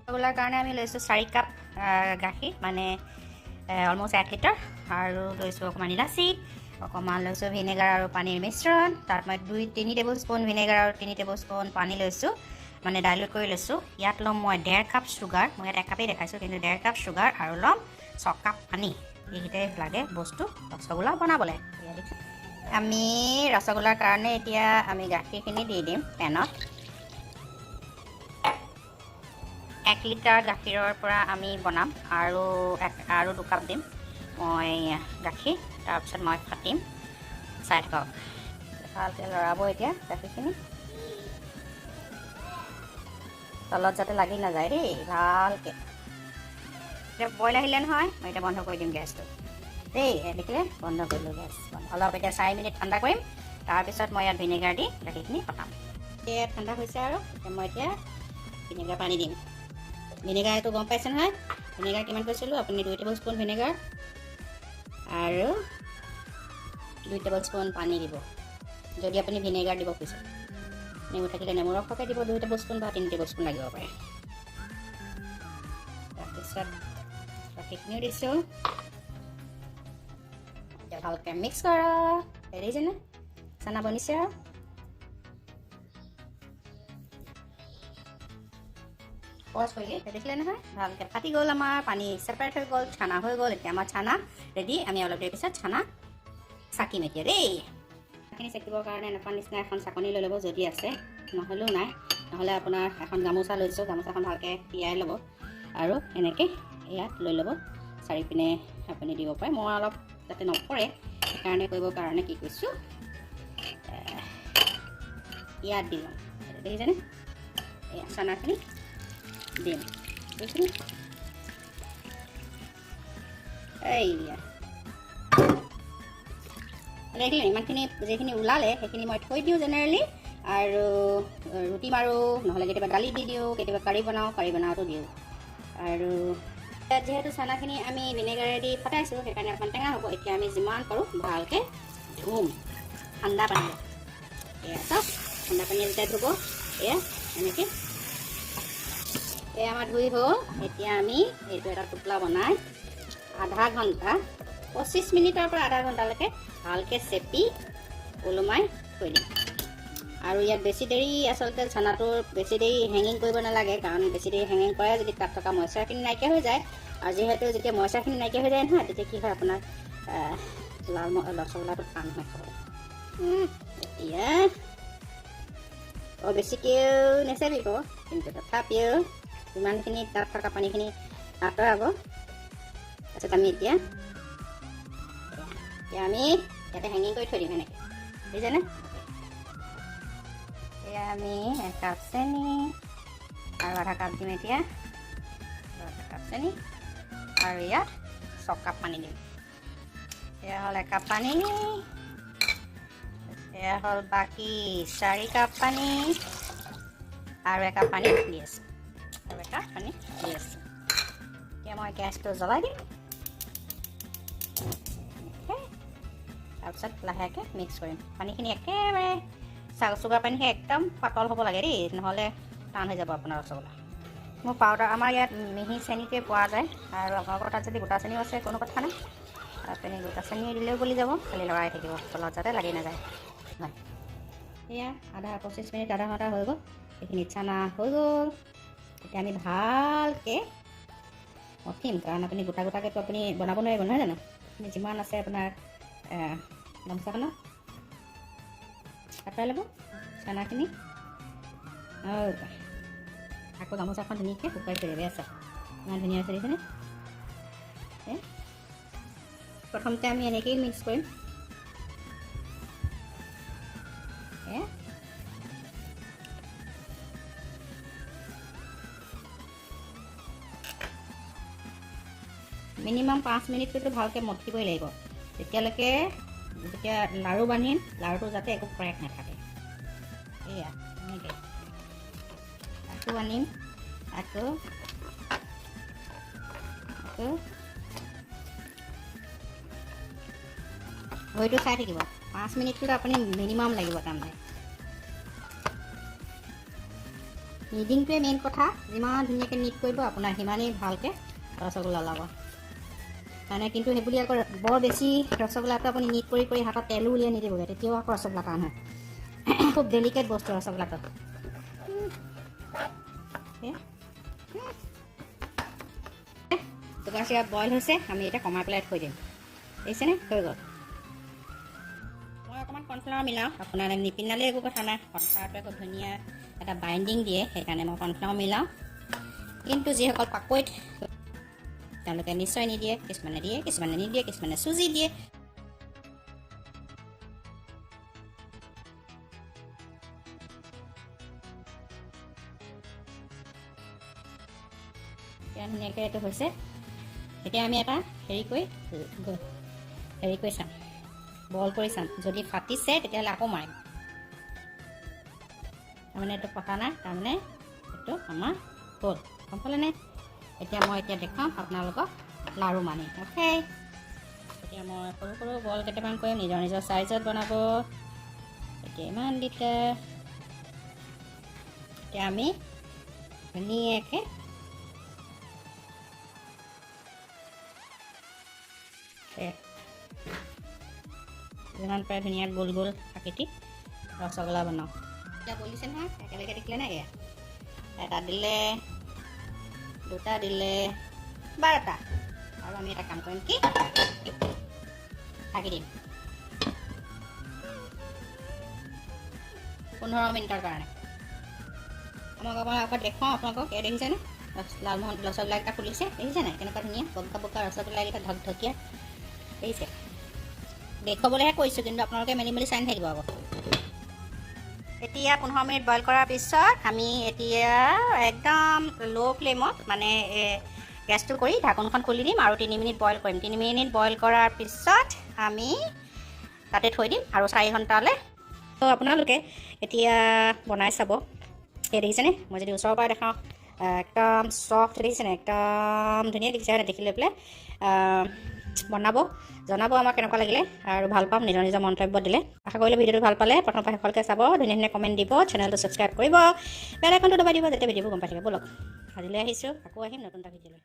ৰসগোল্লাৰ কাৰণে আমি লৈছোঁ 4 কাপ গাখীৰ, মানে অলমষ্ট 1 লিটাৰ, আৰু লৈছোঁ অকণমান ইলাচি, অকণমান লৈছোঁ ভিনেগাৰ আৰু পানীৰ মিশ্ৰণ। তাত মই 2-3 টেবুল স্পুন ভিনেগাৰ আৰু 3 টেবুল স্পুন পানী লৈছোঁ, মানে ডাইলুট কৰি লৈছোঁ। ইয়াত ল'ম মই 1.5 কাপ চুগাৰ, মই ইয়াত 1 কাপেই দেখাইছোঁ, কিন্তু 1.5 কাপ চুগাৰ আৰু ল'ম 6 কাপ পানী। এইকেইটাই লাগে বস্তু ৰসগোল্লা বনাবলৈ। আমি ৰসগোল্লাৰ কাৰণে এতিয়া আমি গাখীৰখিনি দি দিম পেনত। 1 লিটাৰ গাখীৰৰ পৰা আমি বনাম আৰু 2 কাপ দিম মই গাখীৰ, তাৰপিছত মই ফাটিম। চাই থাকক, ভালকৈ লৰাব এতিয়া গাখীৰখিনি, তলত যাতে লাগি নাযায় দেই, ভালকৈ। এতিয়া বইল আহিলে নহয়, মই এতিয়া বন্ধ কৰি দিম গেছটো দেই। দেখিলে বন্ধ কৰিলোঁ গেছ। অলপ এতিয়া 4 মিনিট ঠাণ্ডা কৰিম, তাৰপিছত মই ইয়াত ভিনেগাৰ দি গাখীৰখিনি ফটাম। এতিয়া ঠাণ্ডা হৈছে আৰু এতিয়া মই এতিয়া ভিনেগাৰ পানী দিম। ভিনেগাৰটো গম পাইছে নহয়, ভিনেগাৰ কিমান কৈছিলোঁ আপুনি? 2 টেবুল স্পুন ভিনেগাৰ আৰু 2 টেবুল স্পুন পানী দিব, যদি আপুনি ভিনেগাৰ দিব খুজিছে। নেমু থাকিলে নেমু ৰসকে দিব, 2 টেবুল স্পুন বা 3 টেবুল স্পুন লাগিব পাৰে। তাৰপিছত গাখীৰখিনিও দিছোঁ। এতিয়া ভালকৈ মিক্স কৰক। দেখিছেনে চানা বনিছে আৰু। পজ কৰিলে দেখিলে নহয়, ভালকৈ ফাটি গ'ল, আমাৰ পানী ছেপাৰেট হৈ গ'ল, চানা হৈ গ'ল। এতিয়া আমাৰ চানা ৰেডি। আমি অলপ দেৰি পিছত চানা চাকিম এতিয়া দেই। চাখিনি চাকিবৰ কাৰণে এনেকুৱা নিচিনা এখন চাকনি লৈ ল'ব যদি আছে, নহ'লেও নাই। নহ'লে আপোনাৰ এখন গামোচা লৈছোঁ, গামোচাখন ভালকৈ তিয়াই ল'ব আৰু এনেকৈ ইয়াত লৈ ল'ব, চাৰিপিনে আপুনি দিব পাৰে। মই অলপ যাতে নপৰে সেইকাৰণে কৰিবৰ কাৰণে কি কৰিছোঁ, ইয়াত দিলোঁ। দেখিছেনে এই চানাখিনি দিম, দেখিছেনে? এইয়া দেখিলে ইমানখিনি যিখিনি ওলালে সেইখিনি মই থৈ দিওঁ জেনেৰেলি, আৰু ৰুটি মাৰোঁ, নহ'লে কেতিয়াবা দালি দি দিওঁ, কেতিয়াবা কাৰী বনাওঁ, কাৰী বনাওঁতো দিওঁ। আৰু যিহেতু চানাখিনি আমি ভিনেগাৰেদি ফটাইছোঁ সেইকাৰণে অকণমান টেঙা হ'ব। এতিয়া আমি যিমান পাৰোঁ ভালকৈ ধুম ঠাণ্ডা পানীৰে। এয়া চাওক, ঠাণ্ডা পানীয়ে যেতিয়া ধুব, এয়া এনেকৈ এয়া আমাৰ ধুই হ'ল। এতিয়া আমি এইটো এটা টোপোলা বনাই আধা ঘণ্টা, 25 মিনিটৰ পৰা আধা ঘণ্টালৈকে ভালকৈ চেপি ওলোমাই থৈ দিম। আৰু ইয়াত বেছি দেৰি আচলতে চানাটোৰ বেছি দেৰি হেঙিং কৰিব নালাগে, কাৰণ বেছি দেৰি হেঙিং কৰে যদি তাত থকা মইশ্চাৰখিনি নাইকিয়া হৈ যায়। আৰু যিহেতু যেতিয়া মইশ্চাৰখিনি নাইকিয়া হৈ যায় নহয়, তেতিয়া কি হয় আপোনাৰ লাল ৰসগোল্লাটো টান হয় খাবলৈ। এতিয়া বেছিকৈও নেচেপিব, কিন্তু তথাপিও ইমানখিনি তাত থকা পানীখিনি আঁতৰাব। তাৰপিছত আমি এতিয়া আমি ইয়াতে হেঙিং কৰি থৈ দিম সেনেকৈ, বুজিছেনে? এয়া আমি 1 কাপ চেনি আৰু আধা কাপ দিম এতিয়া, আধা কাপ চেনি আৰু ইয়াত 6 কাপ পানী দিম। এয়া হ'ল 1 কাপ পানী, এয়া হ'ল বাকী 4 কাপ পানী আৰু 1 কাপ পানী দি আছোঁ, আৰু 1 কাপ পানী দি আছোঁ। এতিয়া মই গেছটো জ্বলাই দিম, তাৰপিছত লাহেকৈ মিক্স কৰিম। পানীখিনি একেবাৰে চুগাৰ পানীখিনি একদম পাতল হ'ব লাগে দেই, নহ'লে টান হৈ যাব আপোনাৰ ৰসগোল্লা। মোৰ পাউডাৰ আমাৰ ইয়াত মিহি চেনিটোৱে পোৱা যায়, আৰু আপোনালোকৰ তাত যদি গোটা চেনিও আছে কোনো কথা নাই, আপুনি গোটা চেনি দিলেও গলি যাব, খালি লৰাই থাকিব তলত যাতে লাগি নাযায়। হয়, এয়া আধা 25 মিনিট আধা ঘণ্টা হৈ গ'ল, এইখিনি চানা হৈ গ'ল। এতিয়া আমি ভালকৈ মঠিম, কাৰণ আপুনি গোটা গোটাকৈতো আপুনি বনাব নোৱাৰিব নহয় জানো? আপুনি যিমান আছে আপোনাৰ গামোচাখনত আঁতৰাই ল'ব চানাখিনি, আকৌ গামোচাখন ধুনীয়াকৈ শুকুৱাই থৈ দিব। আছে ইমান ধুনীয়া হৈছে, দেখিছেনে? প্ৰথমতে আমি এনেকৈয়ে মিক্স কৰিম। মিনিমাম 5 মিনিটটো ভালকৈ মঠিবই লাগিব, তেতিয়ালৈকে যেতিয়া লাড়ু বান্ধিম লাড়ুটো যাতে একো ক্ৰেক নাথাকে। এয়া এনেকৈ আকৌ আনিম, আকৌ আকৌ ঘড়ীটো চাই থাকিব, 5 মিনিটটো আপুনি মিনিমাম লাগিব তাৰমানে। নিডিংটোৱে মেইন কথা, যিমান ধুনীয়াকৈ নিড কৰিব আপোনাৰ সিমানেই ভালকৈ ৰসগোল্লা ওলাব। মানে কিন্তু সেইবুলি আকৌ বৰ বেছি ৰসগোল্লাটো আপুনি নিড কৰি কৰি হাতত তেলো উলিয়াই নিদিবগৈ, তেতিয়াও আকৌ ৰসগোল্লা টান হয়। খুব ডেলিকেট বস্তু ৰসগোল্লাটো। চুগাৰ চিৰাপ বইল হৈছে, আমি এতিয়া কমাই পেলাই থৈ দিম। দেখিছেনে, হৈ গ'ল। মই অকণমান কৰ্ণফ্লাৱাৰ মিলাওঁ, আপোনাৰ নিপিনালে একো কথা নাই, কৰ্ণফ্লাৱাৰটোৱে খুব ধুনীয়া এটা বাইণ্ডিং দিয়ে, সেইকাৰণে মই কৰ্ণফ্লাৱাৰ মিলাওঁ। কিন্তু যিসকল পাকৈত তেওঁলোকে নিশ্চয় নিদিয়ে, কিছুমানে দিয়ে, কিছুমানে নিদিয়ে, কিছুমানে চুজি দিয়ে। এতিয়া ধুনীয়াকৈ এইটো হৈছে। এতিয়া আমি এটা হেৰি কৰি চাম, বল কৰি চাম, যদি ফাটিছে তেতিয়াহ'লে আকৌ মাৰিম। তাৰমানে এইটো ফটা নাই, তাৰমানে এইটো আমাৰ হ'ল, গম পালেনে? এতিয়া মই দেখুৱাম আপোনালোকক লাড়ু মানে। অ'কে, এতিয়া মই সৰু সৰু বল কেইটামান কৰিম, নিজৰ নিজৰ চাইজত বনাব। এতিয়া ইমান দিগদাৰ। এতিয়া আমি ধুনীয়াকৈ যিমান পাৰে ধুনীয়া গোল গোল আকৃতি ৰসগোল্লা বনাওঁ। এতিয়া বলিছে নহয়, একেলগে দেখিলে নাই? এয়া এটা দিলে, দুটা দিলে, 12টা। আৰু আমি এটা কাম কৰিম কি, ঢাকি দিম 15 মিনিটৰ কাৰণে। আমাক আকৌ দেখুৱাওঁ আপোনালোকক। এয়া দেখিছেনে লালমোহন ৰসগোল্লা কেইটা ফুলিছে, দেখিছে নাই কেনেকুৱা ধুনীয়া বগা বগা ৰসগোল্লা কেইটা ধকধকীয়া দেখিছে? দেখুৱাবলৈহে কৈছোঁ, কিন্তু আপোনালোকে মেলি মেলি চাই নাথাকিব আকৌ। এতিয়া 15 মিনিট বইল কৰাৰ পিছত আমি এতিয়া একদম ল' ফ্লেমত মানে গেছটো কৰি ঢাকোনখন খুলি দিম আৰু 3 মিনিট বইল কৰিম। 3 মিনিট বইল কৰাৰ পিছত আমি তাতে থৈ দিম আৰু 4 ঘণ্টালৈ। তো আপোনালোকে এতিয়া বনাই চাব। এই দেখিছেনে, মই যদি ওচৰৰ পৰা দেখাওঁ একদম চফ্ট দেখিছেনে, একদম ধুনীয়া দেখিছে হয় দেখি লৈ পেলাই বনাব, জনাব আমাক কেনেকুৱা লাগিলে আৰু ভাল পাম নিজৰ নিজৰ মন্তব্য দিলে। আশা কৰিলোঁ ভিডিঅ'টো ভাল পালে, প্ৰথমৰ পৰা শেষলৈকে চাব, ধুনীয়া ধুনীয়া কমেণ্ট দিব, চেনেলটো ছাবস্ক্ৰাইব কৰিব, বেল আইকনটো দবাই দিব, যাতে ভিডিঅ'বোৰ গম পাই থাকে। ব'লক, আজিলৈ আহিছোঁ, আকৌ আহিম নতুন এটা ভিডিঅ'লৈ।